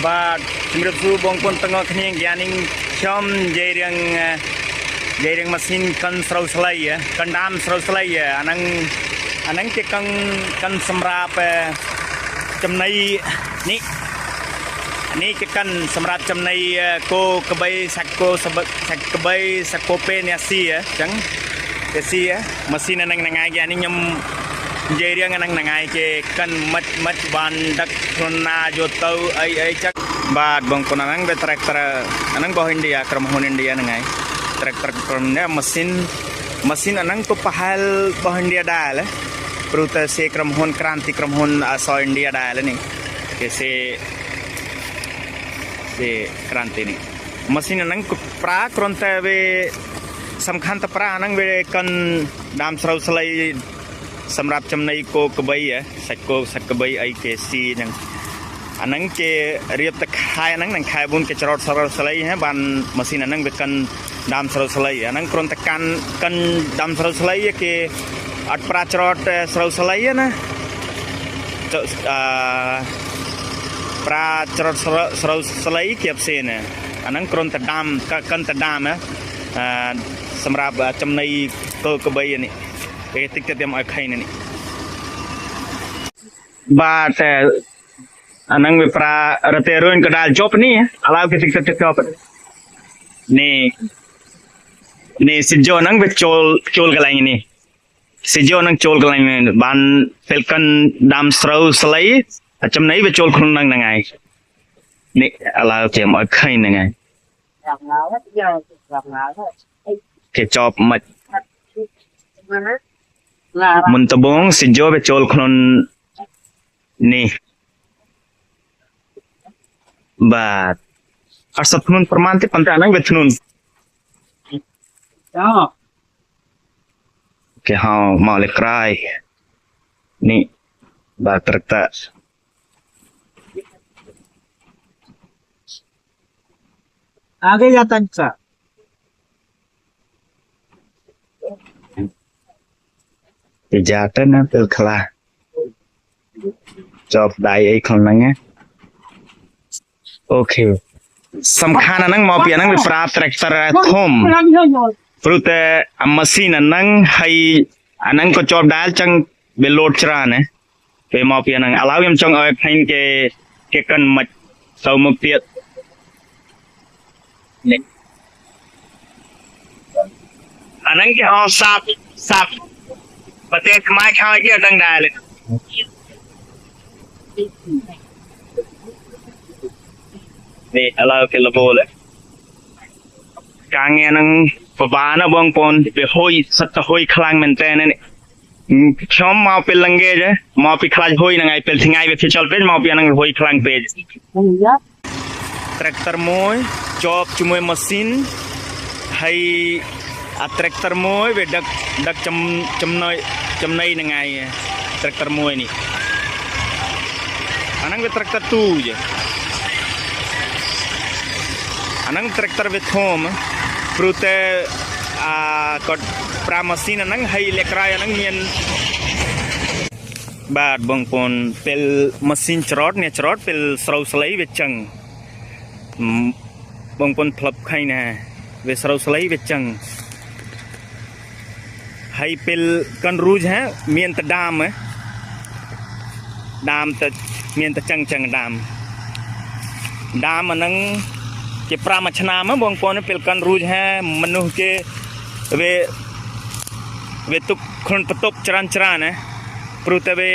បាទជំរាបសួរបងប្អូនទាំងអស់គ្នាយ៉ាងនេះខ្ញុំនិយាយរឿងម៉ាស៊ីនកិនស្រូវស្លៃកិនដាមស្រូវស្លៃអាហ្នឹងគេកិនសម្រាប់ចំណីនេះនេះគេកិនសម្រាប់ចំណីគោក្បីសាច់គោសាច់ក្បីសាច់គោពេអ្នកស៊ីអញ្ចឹងគេស៊ីម៉ាស៊ីនអាហ្នឹងហ្នឹងឯងយ៉ាងនេះខ្ញុំនិយាយរឿងហ្នឹងហ្នឹងឯងគេកិនមិនបានដឹកខ្លួនណាយកទៅអីអីចឹងបាទបងប្អូនអាហ្នឹងវា tractor អាហ្នឹងរបស់ឥណ្ឌាក្រុមហ៊ុនឥណ្ឌាហ្នឹងឯង tractor ក្រុមនេះម៉ាស៊ីនអាហ្នឹងក៏ប្រហែលរបស់ឥណ្ឌាដែរព្រោះតែសេក្រុមហ៊ុនក្រានទីក្រុមហ៊ុនអសឥណ្ឌាដែរនេះគេសេក្រានទីនេះម៉ាស៊ីនអាហ្នឹងក៏ប្រើគ្រាន់តែវាសំខាន់តែប្រើអាហ្នឹងវាកិនដាមស្រូវស្លៃសម្រាប់ចំណីគោក្បីសាច់គោសាច់ក្បីអីគេស៊ីហ្នឹងអាហ្នឹងគេរៀបតែខែហ្នឹងនឹងខែ4គេច្រត់ស្រូវស្លៃហ្នឹងបានម៉ាស៊ីនអាហ្នឹងវាកិនដាមស្រូវស្លៃអាហ្នឹងគ្រាន់តែកាន់កិនដាមស្រូវស្លៃគេអត់ប្រាច្រត់ស្រូវស្លៃណាអឺប្រាច្រត់ស្រូវស្លៃគេផ្សេងណាអាហ្នឹងគ្រាន់តែដាមកិនតែដាមណាអឺសម្រាប់ចំណីគោក្បីនេះគេតិចទៀតខ្ញុំឲ្យខៃនេះបាទតែអាហ្នឹងវាប្រើរទេរួញកដាលជប់នេះឥឡូវគេតិចទៀតជប់នេះនេះស៊ីយ៉ូហ្នឹងវាចូលកន្លែងនេះស៊ីយ៉ូហ្នឹងចូលកន្លែងនេះបានពេលកិនដាំស្រូវស្លៃចំណីវាចូលក្នុងហ្នឹងហ្នឹងឯងនេះឥឡូវគេឲ្យខៃហ្នឹងឯងគេចប់មិនមុនដបងស៊ីយ៉ូវាចូលក្នុងនេះបាទអត់សធ្ងន់ប្រហែលទេប៉ុន្តែអាហ្នឹងវាធ្ងន់ចាគេហៅមកលេក្រៃនេះបាទត្រឹកតា आगे जाता है គេយ៉ាទៅណាពេលខ្លះជាប់ដៃអីក្នុងហ្នឹងណាអូខេសំខាន់អាហ្នឹងមកពីអាហ្នឹងវាប្រើ tractor ធំព្រោះតែអាម៉ាស៊ីនអាហ្នឹងហើយអាហ្នឹងក៏ជាប់ដែរចឹងវាលោតច្រើនណាពេលមកពីអាហ្នឹងឥឡូវខ្ញុំចង់ឲ្យឃើញគេកិនមិនទៅមកទៀតនេះអាហ្នឹងគេហៅសាប់សាប់ប្រទេសខ្មែរខោគេអត់ដឹងដែរនេះឥឡូវគេលបលការងារហ្នឹងពិបាកណាស់បងប្អូនវាហុយសិតតែហុយខ្លាំងមែនតើនេះខ្ញុំមកពេលល្ងាចមកពីខ្លាចហុយហ្នឹងឯងពេលថ្ងៃវាខ្ជិលពេកមកពីហ្នឹងហុយខ្លាំងពេក tractor មួយជាប់ជាមួយម៉ាស៊ីនហើយអា tractor មួយវាដឹកចំណីហ្នឹងឯង tractor មួយនេះអាហ្នឹងវា tractor ទូចអាហ្នឹង tractor វាធំព្រោះតែអាគាត់ប្រាម៉ាស៊ីនអាហ្នឹងហើយលេក្រៃអាហ្នឹងមានបាទបងប្អូនពេលម៉ាស៊ីនច្រត់អ្នកច្រត់ពេលស្រូវស្លៃវាចឹងបងប្អូនផ្លឹបខៃណាវាស្រូវស្លៃវាចឹងហើយពេលកិនរូចហ่าមានតដាមហ៎ដាមទៅមានតចឹងចឹងដាមអាហ្នឹងគេប្រាំមួយឆ្នាំហ្នឹងបងប្អូនពេលកិនរួចហាមនុស្សគេវាទុកខ្លួនបន្ទប់ច្រើនច្រើនណាព្រោះតែវា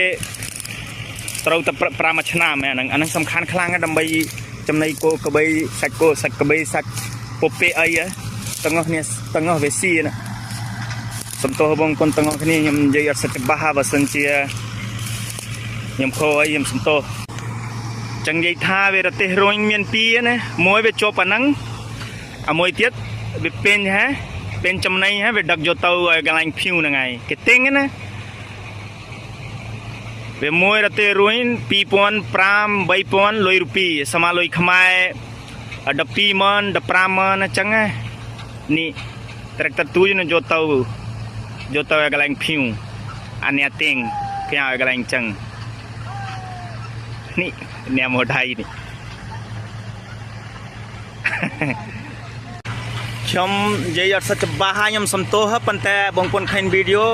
ត្រូវតែប្រាំមួយឆ្នាំអាហ្នឹងសំខាន់ខ្លាំងដើម្បីចំណីគោក្បីសាច់គោសាច់ក្បីសាច់ពពែអីទាំងអស់គ្នាទាំងអស់វាស៊ីណាសំទោសបងប្អូនទាំងអស់គ្នាខ្ញុំនិយាយអត់សិតច្បាស់បើសិនជាខ្ញុំខកអីខ្ញុំសំទោសចឹងនិយាយថាវារទេះរុញមានពីរណាមួយវាជាប់អាហ្នឹងអាមួយទៀតវាពេញហ่าពេញចំណីហ่าវាដឹកយកទៅឲ្យកន្លែងភៀវហ្នឹងឯងគេទិញណាវាមួយរទេះរុញ2500 3000លុយរូពីសមាលុយខ្មែរ120,000 150,000អញ្ចឹងណានេះ tractor ទូចនឹងយកទៅឲ្យកន្លែងភៀវអាអ្នកទិញគេឲ្យកន្លែងអញ្ចឹងនេះអ្នកមកដៃនេះ ខ្ញុំនិយាយអត់សិតច្បាស់ហើយខ្ញុំសំទោសប៉ុន្តែបងប្អូនឃើញវីដេអូ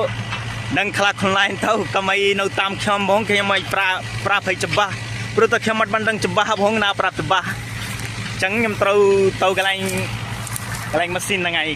ដឹងខ្លះខ្លួនឯងទៅកុំអីនៅតាមខ្ញុំហ្មងខ្ញុំឲ្យប្រាប្រាប់ឲ្យច្បាស់ព្រោះតែខ្ញុំអត់បានដឹងច្បាស់ផងណាប្រាប់ច្បាស់អញ្ចឹងខ្ញុំត្រូវទៅកន្លែងកន្លែងម៉ាស៊ីនហ្នឹងឯង។